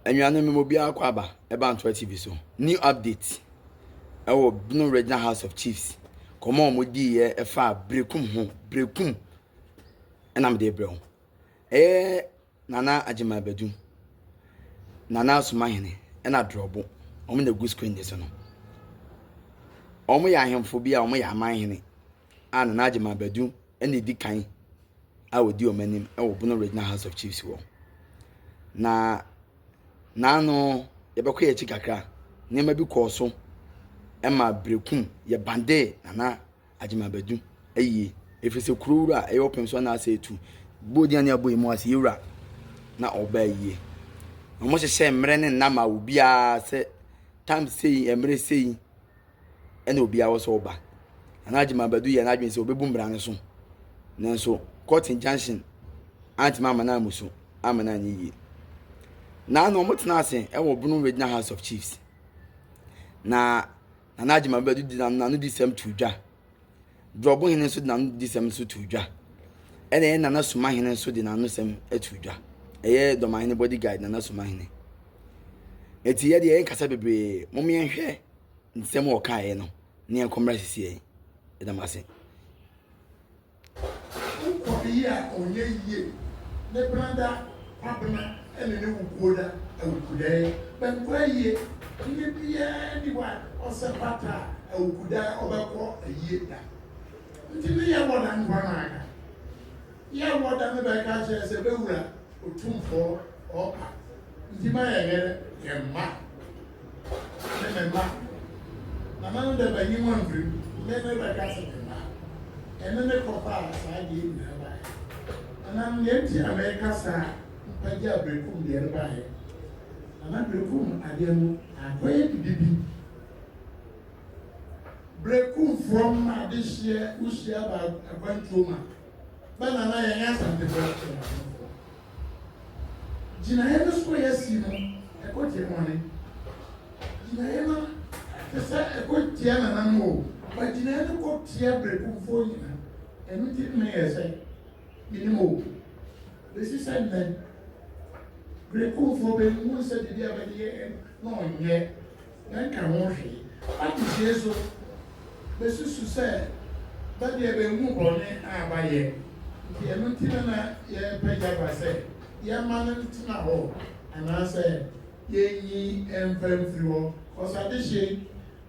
Anuanom mema obiara kɔ aba ɛba Ntoa TV so. New update ɛwɔ Bono Regional House of Chiefs. Kɔmɔ a wɔn diiɛ ɛfa Berekum ho. Berekum ɛna mede brɛ wo. Ɛyɛ Nana Agyeman Badu, Nana Asumahene ɛna Drɔbo. Wɔn na egu screen de so no. Wɔn yɛ ahemfo bi a wɔn yɛ amanhene a Nana Agyeman Badu ɛna edi kan a ɔdi wɔn anim wɔ Bono Regional House of Chiefs hɔ. Na n'ano yɛbɛkɔ yɛn akyi kakra, nneɛma bi kɔɔ so ma Berekum yɛbandee Nana Agyeman Badu ayie. Ɛfiri sɛ kuro wura a ɛyɛ ɔpem so anaasɛ etu bɔɔ din a ne abɔ yi mu ase yɛwura na ɔba ayie. Na wɔhyehyɛ mmerɛ ne nna ma obiara sɛ tam sei, mmerɛ sei ɛna obiara wɔ sɛ ɔba. Nana Agyeman Badu yɛɛ n'adwene sɛ ɔbɛbu mmara no so. Nanso court injunction antumi amma no ammu so amma no anyɛ yie. Na na wɔtena ase wɔ Bono Regional House of Chiefs. Na Nana Agyeman Badu de n'ano di sɛm to dwa. Borɔbo hene nso de n'ano di sɛm nso to dwa. Ɛna ɛyɛ Nana Suma hene nso de n'ano sɛm to dwa. Ɛyɛ Dɔmahene bodyguard Nana Suma hene. Eti yɛ deɛ yɛnkasa bebree, mom yɛnhwɛ nsɛm a ɔkaeɛ no ne yɛnkɔ mmra sisiɛ. Yɛda mo ase. Wokɔ ne yie a ɔnyɛ yie ne brada Kwabena ne ne Wukuoda Awukudɛɛ bɛnkɔ ayie Hene biara nni hɔ a ɔsɛ fata a Awukudɛɛ ɔbɛkɔ ayie da Nti ne yɛwɔ da nkoa na aka Yɛwɔ da no bɛka akyerɛ sɛ bɛwura Otumfoɔ ɔɔpa nti ma yɛnyɛ dɛ yɛmma ne me mma. Nana no dɛ bɛnye mo amfiri mu, me ne bɛka sɛ me mma. Ɛno ne kɔfaa saa adeɛ nyinaa baeɛ. Nana no deɛ nti a meka saa mpagya Berekum deɛ no baeɛ. Nana Berekum adeɛ no akɔyɛ bibibi. Berekumfoɔ mma adehyeɛ wohyia ba akwantuo mu a, bɛ nana yɛnyɛ Asantefoɔ yɛyɛ Asantefoɔ. Gyinaeɛ no so a yɛasi no, ɛkɔ tia hwane? Gyinaeɛ no te sɛ ɛkɔ tia nananom o, but gyinaeɛ no kɔ tia Berekumfoɔ nyinaa. Ɛno nti na meyɛ sɛ menim o. Bɛsi sɛ nnɛ, Berekumfoɔ bɛhu sɛ biribi a bɛde yɛ no na ɔnyɛ. Yɛnka ho hwee. Adehyeɛ so, bɛsusu sɛ bɛ deɛ bɛnhu bɔne a bɛayɛ, nti ɛno nti na na yɛrepagya ba sɛ yɛmma no ntena hɔ anaasɛ yɛnyi mfa mfiri hɔ, cos adehyeɛ yi,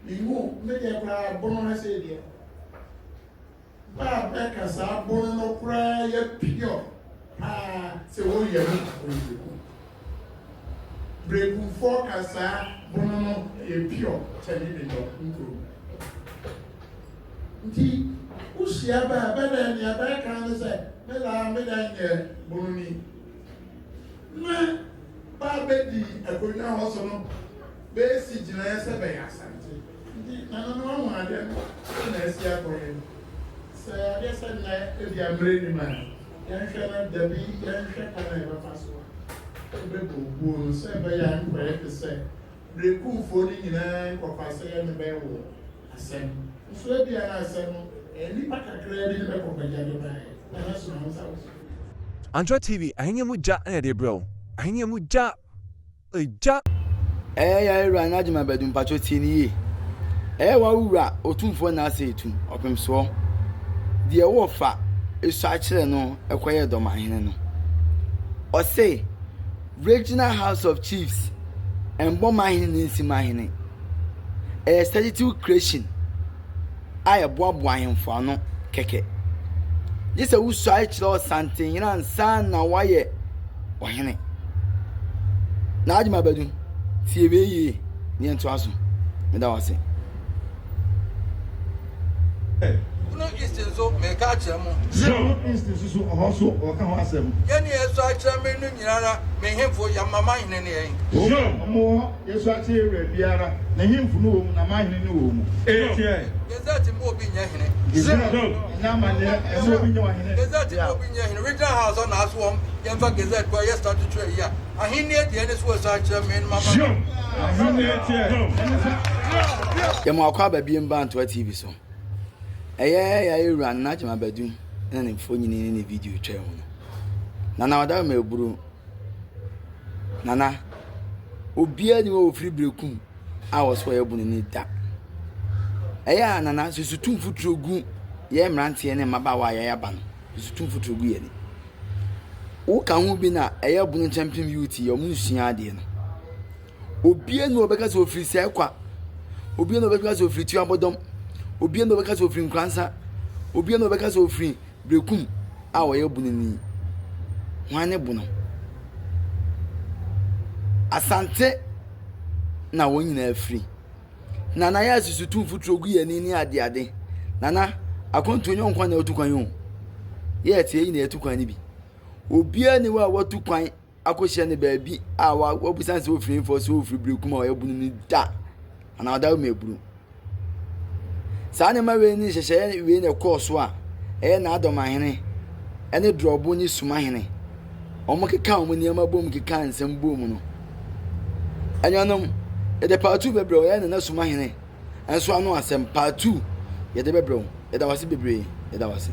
menhu, me deɛ koraa bono ha sei deɛ, Bɛ a bɛka saa bono no koraa yɛ pure paa sɛ wɔyɛ mu a wɔyɛ berekum. Berekumfoɔ ka saa bono no yɛ pure kyɛne Bindɔ nkuro mu. Nti wohyia bɛ a bɛ dɛ nea bɛka ne sɛ me laa me dɛ nyɛ bononi. Na bɛ a bɛdi akonnwa hɔ so no bɛsi gyinaeɛ sɛ bɛyɛ Asante. Nti nana no wahu adeɛ no sɛ na asi akɔyɛ no. Sɛ adeɛ sɛ nnɛ ebia mmerɛ nnim a, yɛnhwɛ na dabi yɛnhwɛ kwan a yɛbɛfa so a yɛbɛbɔ buo no sɛ ɛbɛyɛ a ɛnkɔyɛ te sɛ Berekumfoɔ no nyinaa nkɔfa sɛ yɛne bɛ wɔ asɛm. Nso ebia na asɛm no ɛyɛ nnipa kakraa bi ne bɛ kɔkɔgya de baeɛ. Nana soma wo nsa wo so. Antra TV, Ahenni mu gya na yɛde rebrɛ wo. Ahenni mu gya. Gya. Ɛyɛ ya awura na gyima badu mpakyɛw tie no yie ɛyɛ wa wura otumfoɔ na asɛ etu ɔpemsoɔ deɛ wɔ fa esua kyerɛ no ɛkɔyɛ dɔmahene no ɔse regional house of chiefs ɛnbɔ mahene ne nsi mahene ɛyɛ statutory creation a ɛboaboa ahemfo ano kɛkɛ. Gye sɛ wosuae kyerɛ ɔsantenhene ansa na woayɛ ɔhene. Na Adwuma Badu, tie wei yie na yɛntoa so. Meda wo ase. Bono East nso, mereka akyerɛ mo. Bono East nso so, ɔhɔ nso wɔka ho asɛm. Yɛn ne yɛn akyerɛ me no nyinara, me hemfo, yɛma m'ahene ne yɛn. Wɔn wɔ Yesu akyerɛ wura biara, ne hemfo no wɔ mu na m'ahene no wɔ mu. Gazette mma obi nyɛ hene. Gazette ɛnyɛ amanneɛ ɛmma obi nyɛ ɔhene. Gazette mma obi nyɛ hene. Regional House ɔna aso wɔn yɛmfa Gazette kɔ ɛyɛ statutory ayi a ahennie deɛ ne so ɛsɔ akyerɛ me no mama. Ahennie deɛ ɛne sɛ. Yɛma wakɔ aba biem ba Ntoa TV so. Ɛyɛ yɛayɛ wura Nana Agyemang Badu na ne mfonini ne ne video twaa mu no. Nana Ɔdarema Aburu Nana. Obiara nni hɔ a ɔfiri Berekum a ɔsɛ ɔyɛ bononi da. Ɛyɛ a Nana susu tu mfuturo gu yɛn mmeranteɛ ne mmabaawa a yɛayɛ aba no, susu tu mfuturo gu yɛn ani. Woka ho bi na ɛyɛ bono nkyɛmpem youth yi, wɔn nsua adeɛ no. Obiara nni hɔ a ɔbɛka sɛ ɔfiri Sɛɛkwa, obiara nni hɔ a ɔbɛka sɛ ɔfiri Tuabɔdɔm, obiara nni hɔ a ɔbɛka sɛ ɔfiri Nkoransa, obiara nni hɔ a ɔbɛka sɛ ɔfiri Berekum a ɔyɛ bononi. Hwan ne bono? Asante na wɔn nyinaa firi. Nana yɛ asusu tu mfuturo gu yɛn ani ne adeade. Nana, akwantuo nyɛ wo nko na wotu kwan o. Yɛ ɛte yɛ nyinaa yɛtu kwan no bi. Obiara nni hɔ a watu kwan akɔhyia no baabi a wabisa no sɛ ofiri hefa sɛ ofiri Berekum a ɔyɛ bunu no da anaa ɔda ma ebunu. Saa nneɛma wei ne nhyehyɛeɛ wei na ɛkɔɔ so a ɛyɛ N'adɔmahene ne Drɔbo ne Sumahene. Wɔkeka wɔn nneɛma bom keka nsɛm bom no. Anuanom, yɛde part 2 bɛbrɛ wo, ɛyɛ Nana Sumahene nso ano asɛm part 2 yɛde bɛbrɛ wo. Yɛda wo ase bebree, yɛda wo ase.